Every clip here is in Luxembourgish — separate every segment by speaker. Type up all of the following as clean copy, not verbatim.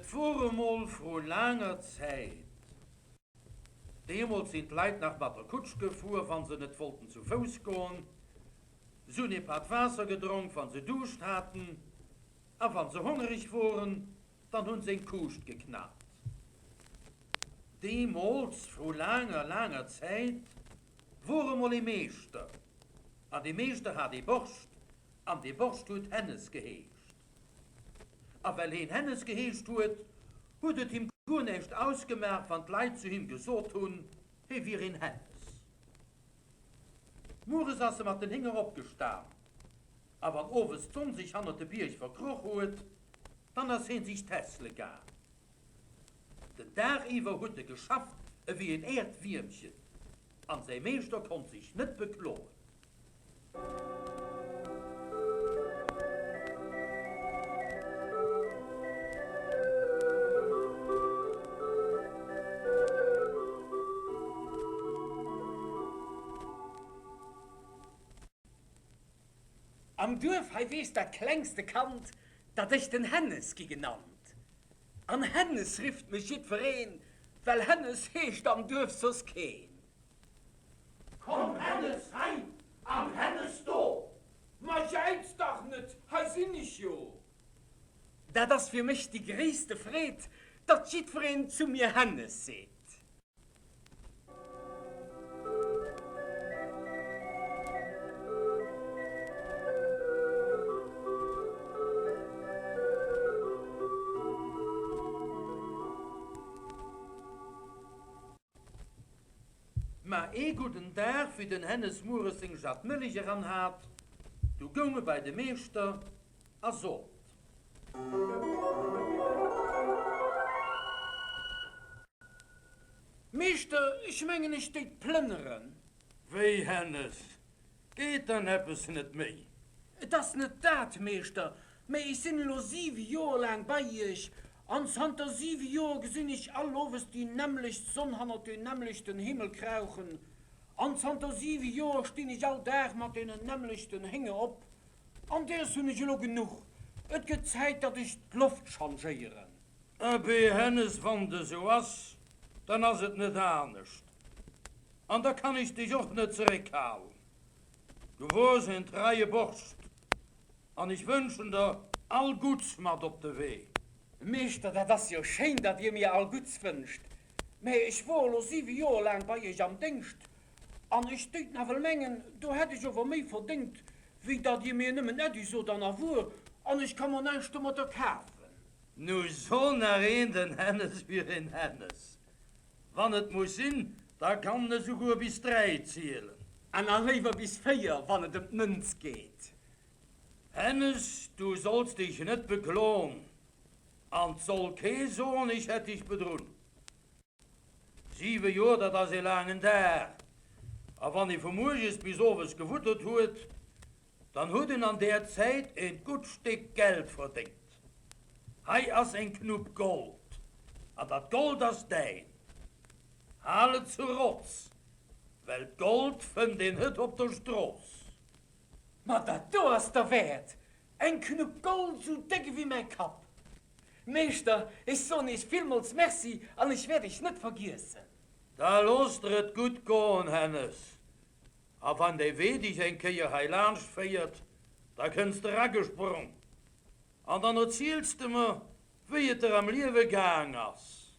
Speaker 1: Et wor emol vru laanger Zäit. Deemools sinn d'Leit nach mat der Kutsch gefuer, wann se net wollten zu Fouss goen. Se hunn ee Patt Waasser gedronk, wann se Duuscht haten, a wann se hongereg woren, dann hunn se eng Kuuscht geknat. Deemools, vru laanger, laanger Zäit, wor emol ee Meeschter, an dee Meeschter hat ee Borscht, an dee Borscht huet Hännes geheescht. A well heen Hännes geheescht huet, huet et him guer näischt ausgemaach, wann d'Leit zu him gesot hunn, hee wier een Hännes. Mueres ass e mat den Hénger opgestan, a wann owes d'Sonn sech hannert de Bierg verkroch huet, dann ass heen sech tässele gaang. Den Dag iwwer huet e geschafft ewéi en Äerdwiermchen, an säi Meeschter konnt sech net bekloen.
Speaker 2: Am Duerf hei weess dat klengste Kand, datt ech den Hännes gi genannt. An Hännes rifft mech jiddwereen, well Hännes heescht am Duerf soss keen.
Speaker 1: Komm Hännes hei an Hännes do!
Speaker 2: Ma jäiz dach net, hei sinn ech jo! Dat ass fir mech déi gréisste Freed, datt jiddwereen zu mir Hännes seet.
Speaker 1: Mä ee gudden Dag, wéi den Hännes mueres seng Jat Mëllech eran hat, du goung e bei de Meeschter a sot.
Speaker 2: Meeschter, ech mengen, ech déit plënneren.
Speaker 1: Wéi, Hännes, geet dann eppes net méi?
Speaker 2: Et ass net dat, Meeschter, mä ech sinn elo siwe Joer laang bei Iech, an zanter siwe Joer gesinn ech all Owes déi nämmlecht Sonn hannert deen nämmlechten Himmel krauchen, an zanter siwe Joer stinn ech all Dag mat deenen nämmlechten Hénger op, an deers hunn ech elo genuch. Et gëtt Zäit, datt ech d'Loft changéieren.
Speaker 1: Abee, Hännes, wann et esou ass, dann ass et net anescht, an da kann ech dech och net zeréckhalen. Du wors en treie Borscht, an ech wënschen der all Gutts mat op de Wee.
Speaker 2: Meeschter, dat ass jo schéin, datt Dir mir all Gutts wënscht, mä ech wor elo siwe Joer laang bei Iech am Déngscht, an ech déit nawell mengen, do hätt ech ower méi verdéngt, wéi datt Dir mir nëmmen Äddi sot an Awuer, an ech ka mer näischt domatter kafen.
Speaker 1: Nu so nach een, den Hännes wier een Hännes. Wann et muss sinn, da kann en esouguer bis 3 zielen.
Speaker 2: An nach léiwer bis 4, wann et ëm d'Mënz geet.
Speaker 1: Hännes, du solls dech net beklon, an 't soll kee soen, ech hätt dech bedrunn. Siwe Joer, dat ass ee laangen Dag, a wann ee vu muerges bis owes gewuttert huet, dann huet en an där Zäit eent gutt Stéck Geld verdéngt. Hei ass eng Knupp Gold, an dat Gold ass däin. Hal et zu Rotz, well d'Gold fënnt een net op der Strooss.
Speaker 2: Ma dat do ass derwäert! Eng Knupp Gold, sou déck ewéi mäi Kapp! Meeschter, ech soen Iech villmools Merci an ech wäert Iech net vergiessen.
Speaker 1: Da looss der et gutt goen, Hännes. A wann däi Wee dech eng Kéier hei laanscht féiert, da kënns de eragesprong an dann erziels de mer, wéi et der am Liewe gaang ass.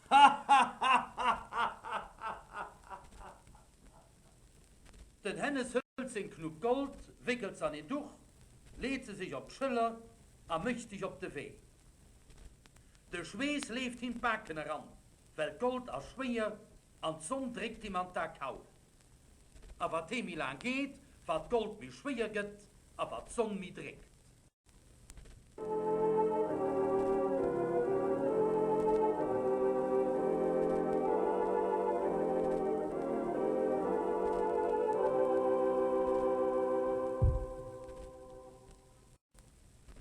Speaker 1: Hahahahahahaha! Den Hännes hëlt seng Knupp Gold, wéckelt se an een Duch, leet se sech op d'Schëller a mécht sech op de Wee. De Schweess leeft him d'Baken eran, well d'Gold ass schwéier An d'Sonn dréckt him an d'Akaul. A wat hee méi laang geet, wat d'Gold méi schwéier gëtt a wat d'Sonn méi dréckt.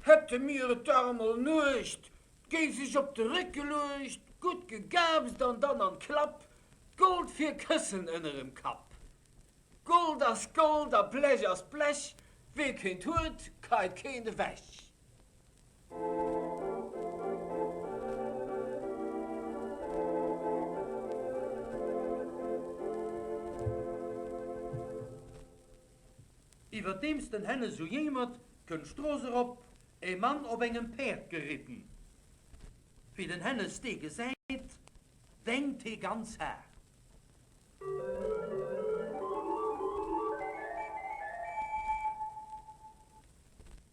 Speaker 2: Hätte mir et dach emol Nuecht, 't géif sech op de Réck geluecht, gutt gegaapst an dann an d'Klapp, d'Gold fir Këssen ënnerem Kapp. Gold ass Gold a Blech ass Blech, wee keent huet, kait keen ewech.
Speaker 1: Iwwerdeems den Hennes sou jéimert, kënnt d'Strooss erop e Mann op engem Päerd geritten. Wéi den Hennes dee gesäit, denkt hee ganz haart.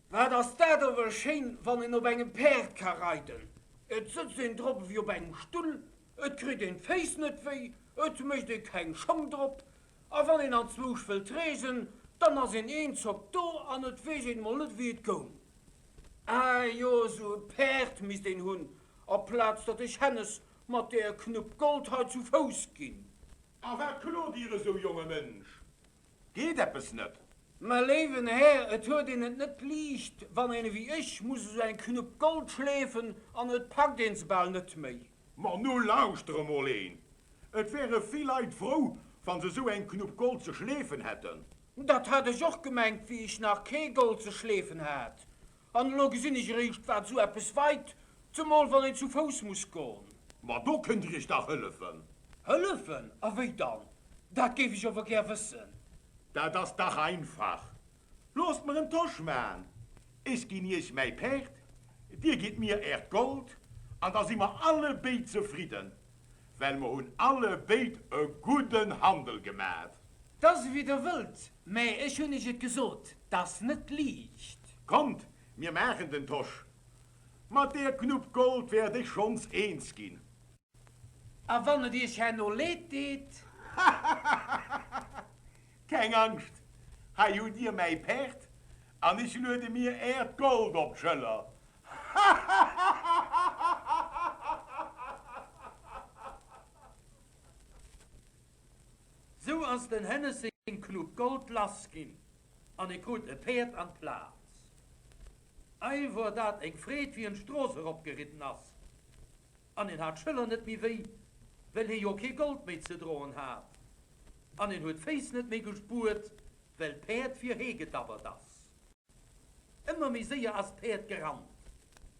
Speaker 2: Wat ass dat ower schéin, wann een op engem Päerd ka reiden! Et sëtzt een drop ewéi op engem Stull, et kritt een d'Féiss net wéi, et mécht ee keng Schong drop, a wann een anzwousch wëllt reesen, dann ass een eenzock do an et weess een mol net wéi et goung. Ah jo, esou e Päerd misst een hunn, aplaz datt ech hennes mat deer Knupp Gold hei zu Fouss ginn.
Speaker 3: A wat klot Dir esou, jonge Mënsch? Geet eppes net?
Speaker 2: Mä léiwen Här, et huet een et net liicht, wann een ewéi ech muss esou eng Knupp Gold schleefen an et packt een se bal net méi.
Speaker 3: Ma nu lauschter emol een! Et wäre vill Leit frou, wa se esou eng Knupp Gold ze schleefen hätten.
Speaker 2: Dat hat ech och gemengt, wéi ech nach kee Gold ze schleefen hat. An elo gesinn ech eréischt, wat esou eppes weit, zemol wann een zu Fouss muss goen.
Speaker 3: Ma do kënnt Dir Iech dach hëllefen.
Speaker 2: Hëllefen? A wéi dann? Dat géif ech ower gär wëssen.
Speaker 3: Dat ass dach einfach. Loosst mer en Tosch man. Ech ginn Iech mäi Päerd, Dir gitt mir Äert Gold, an da si mer alle béid zefridden, well mer hunn alle béid e gudden Handel gemat.
Speaker 2: 't ass ewéi Der wëllt, mä ech hunn Iech et gesot, 't ass net liicht.
Speaker 3: Kommt, mir maachen den Tosch. Mat deer Knupp Gold wäert ech schonns eens ginn.
Speaker 2: A wann et Iech herno leed deet?
Speaker 3: Hahahaha! Keng Angscht, hei hutt Dir mäi Päerd an ech luede mir Äert Gold op d'Schëller. Hahahaha!
Speaker 1: Sou ass den Hennes seng Knupp Gold lass ginn an e krut e Päerd an d'Plaz. Ei wor dat eng Freed wéi en d'Strooss erop geridden ass an en hat d'Schëller net méi wéi, well hie jo kee Gold méi ze droen hat an en huet d'Féiss net méi gespuert, well d'Päerd fir hee gedabbert ass. Ëmmer méi séier ass d'Päerd gerannt,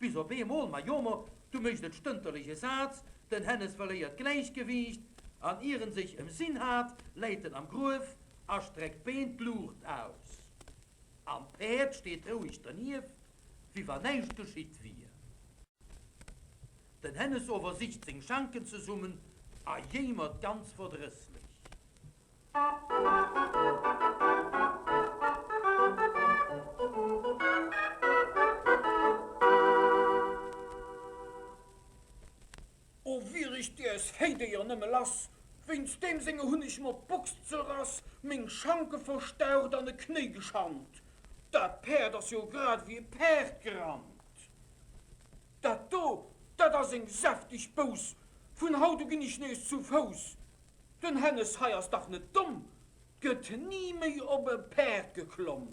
Speaker 1: bis op eemol, ma jomer, du mécht et stënterlech e Saz, den Hennes verléiert d'Gläichgewiicht, an ier en sech ëmsinn hat, läit en am Gruef a streckt d'Been d'Luucht aus. An d'Päerd steet roueg dernieft, wéi wa näischt geschitt wier. Den Hennes ower sicht seng Schanken zesummen a jéimert ganz verdrësslech.
Speaker 2: O wier ech däers Véidéier nëmme lass, wéinst deem senge hunn ech mer d'Box zerrass, meng Schanke verstaucht an e Knéi geschannt. Dat Päerd ass jo grad ewéi e Päerd gerannt. Dat do, dat ass eng säfteg Bouss, vun haut u ginn ech nees zu Fouss. Den Hennes hei ass dach net domm, gëtt ni méi op e Päerd geklomm.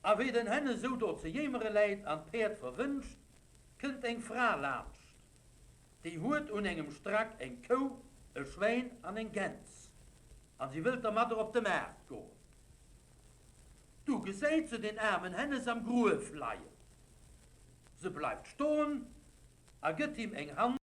Speaker 1: A wéi den Hennes esou do ze jéimere läit an d'Päerd verwënscht, kënnt eng Fra laanscht. Déi huet un engem Strack eng Kou, e Schwäin an eng Gäns, an si wëllt dermadder op de Maart goen. Du gesäit se den aarmen Hennes am Gruef leien. Se bleift stoen a gëtt him eng Hand.